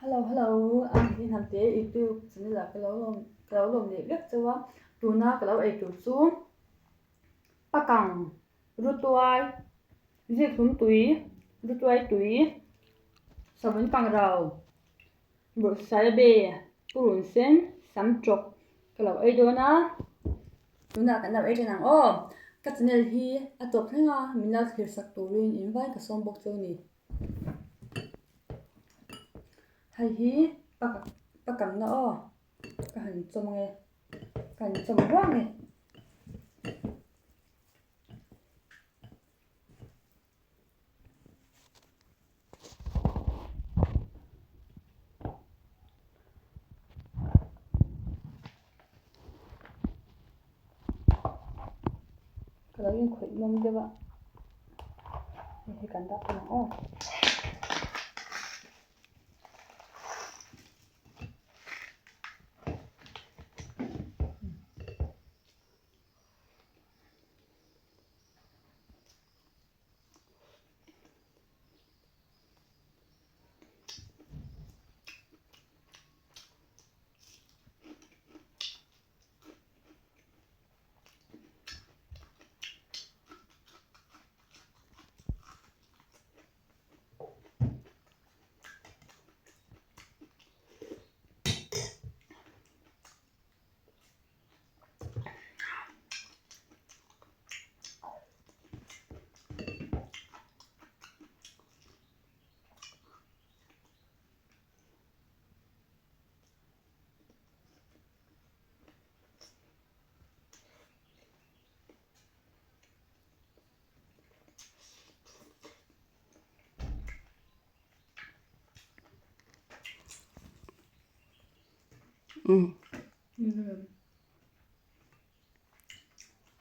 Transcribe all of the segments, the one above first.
Hello hello a hi hnam te youtube channel ah ka lo lawm ka lo lawm leh vek chauh a tuna ka lo ei tur chu pakang rutuai zikhlum tui rutuai tui savun pangrau bawrhsaiabe purun sen sam tawk ka lo ei dawn a tunah kan lo ei ṭan ang aw ka channel hi a tawp thleng a min lo thlir sak turin invai ka sawm bawk chauh a ni. Hei hi pakangna aw ka han chawm ange ka han chawm ruang e. Ka lo inkhawih mawm deuh a hei hi kan dah thei ang aw.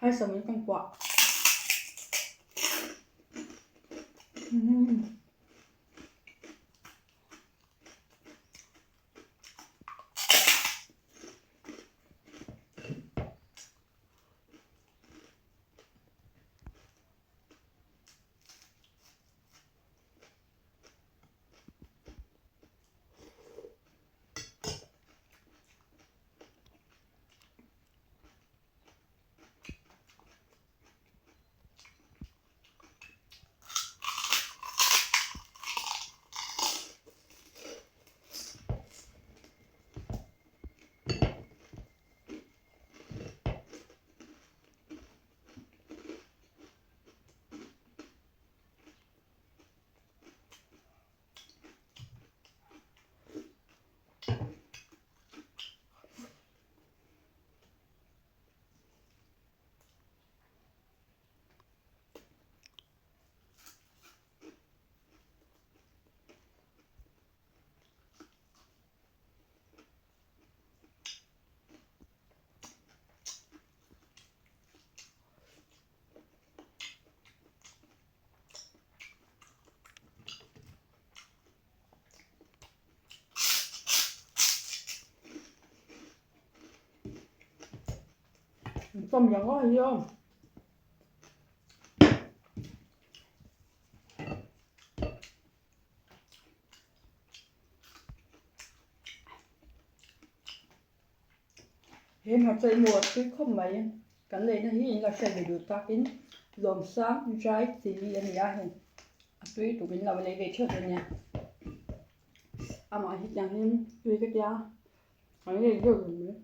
Hai sawm in kan kuah. Chawm yang aw hi aw. He hmarcha i maw a tui khawp mai. Kan leina hi in lo hriat ve duh takin lawmsang dry chilli a ni a hei a tui tukin lo lei ve theuh dawn nia. Amah hi tiang hian tui ka tia an lei deuh reng mai.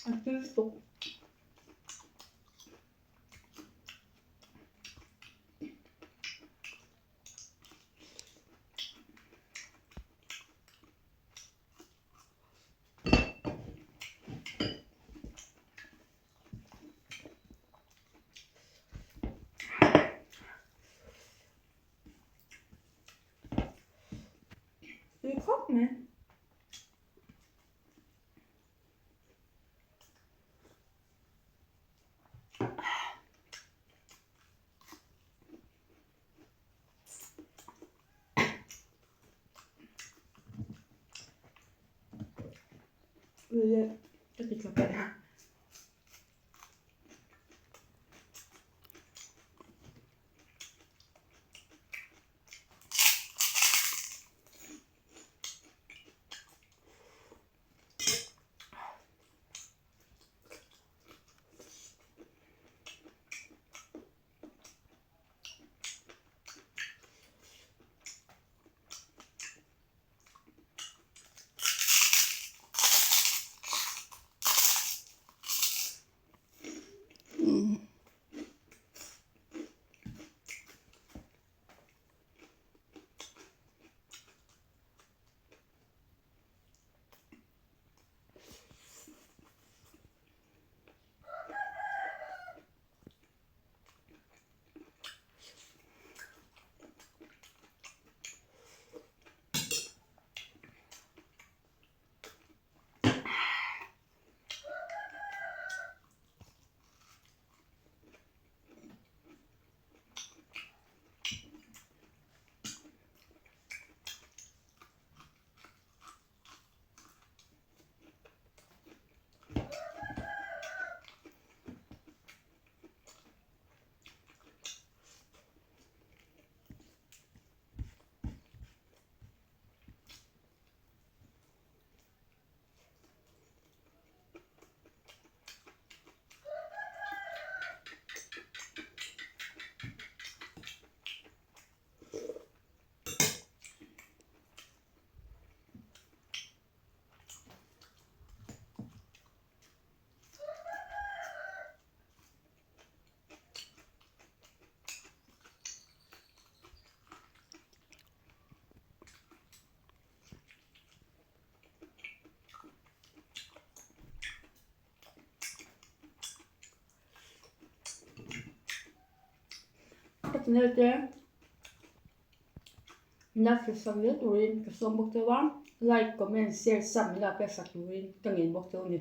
A thil tuk. khawp mai. Ka ti tla palh a. Ka channel te min la hrilhsak zel turin ka sawm bawk cheu a, like, comment, share, sub min la peksak turin ka ngen bawk cheu a ni.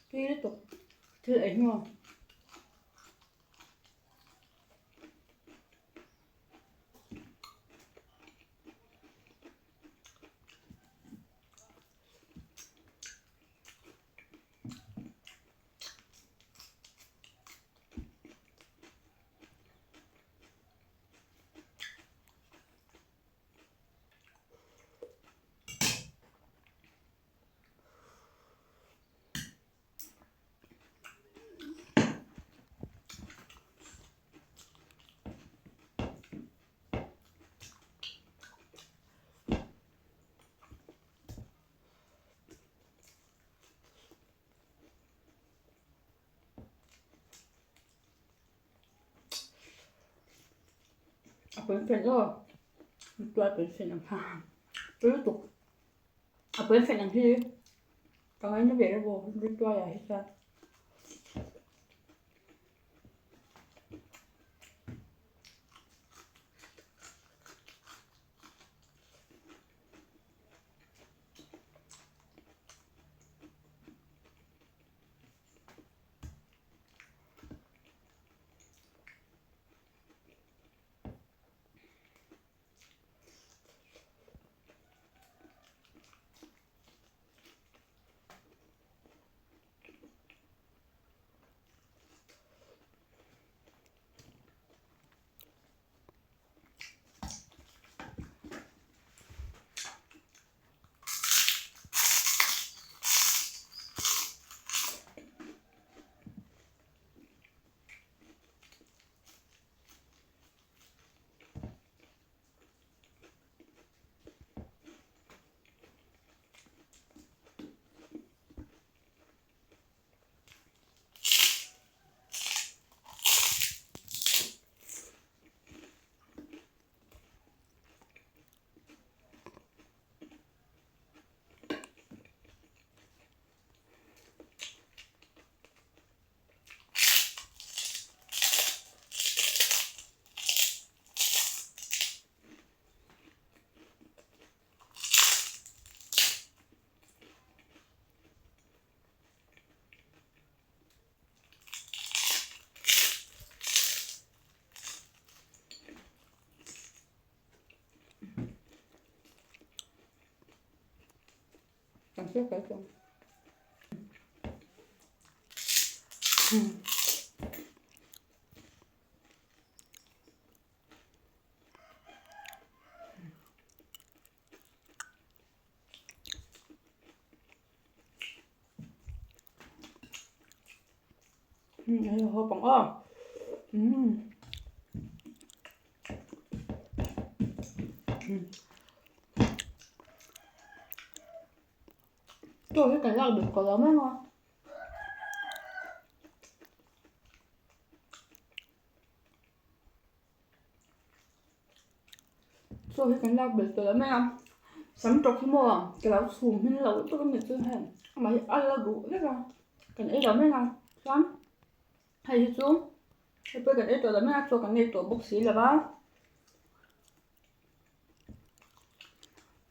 Tui lutuk thil ei hnuah. A pawnfen aw tuai pawnfen ang kha tui lutuk a pawnfen ang hi ka ngaina ve reuh aw tuai ah hi chuan. Hei haw pang aw umm chaw hi kan lak duh ka lo mai ang a. Chaw hi kan lak belh tawh lo mai a sam tawk hi maw ka lo chhum hmin lo lutuk a ni chu hei amah hi a la duh vek a kan ei lo mai a chuan hei hi chu hei pawh kan ei tawh lo mai a chaw kan nei tawh bawk si lo va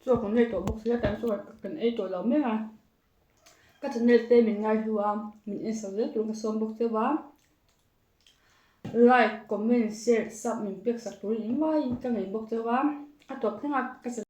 chaw kan nei tawh bawk si a tan chaw kan ei tawh lo mai a ka channel te min ngaihlu a min en sak zel turin ka sawm bawk cheu a. Like, comment, share, sub min pek sak turin engmah in ka ngei bawk cheu a, a tawp thleng a ka.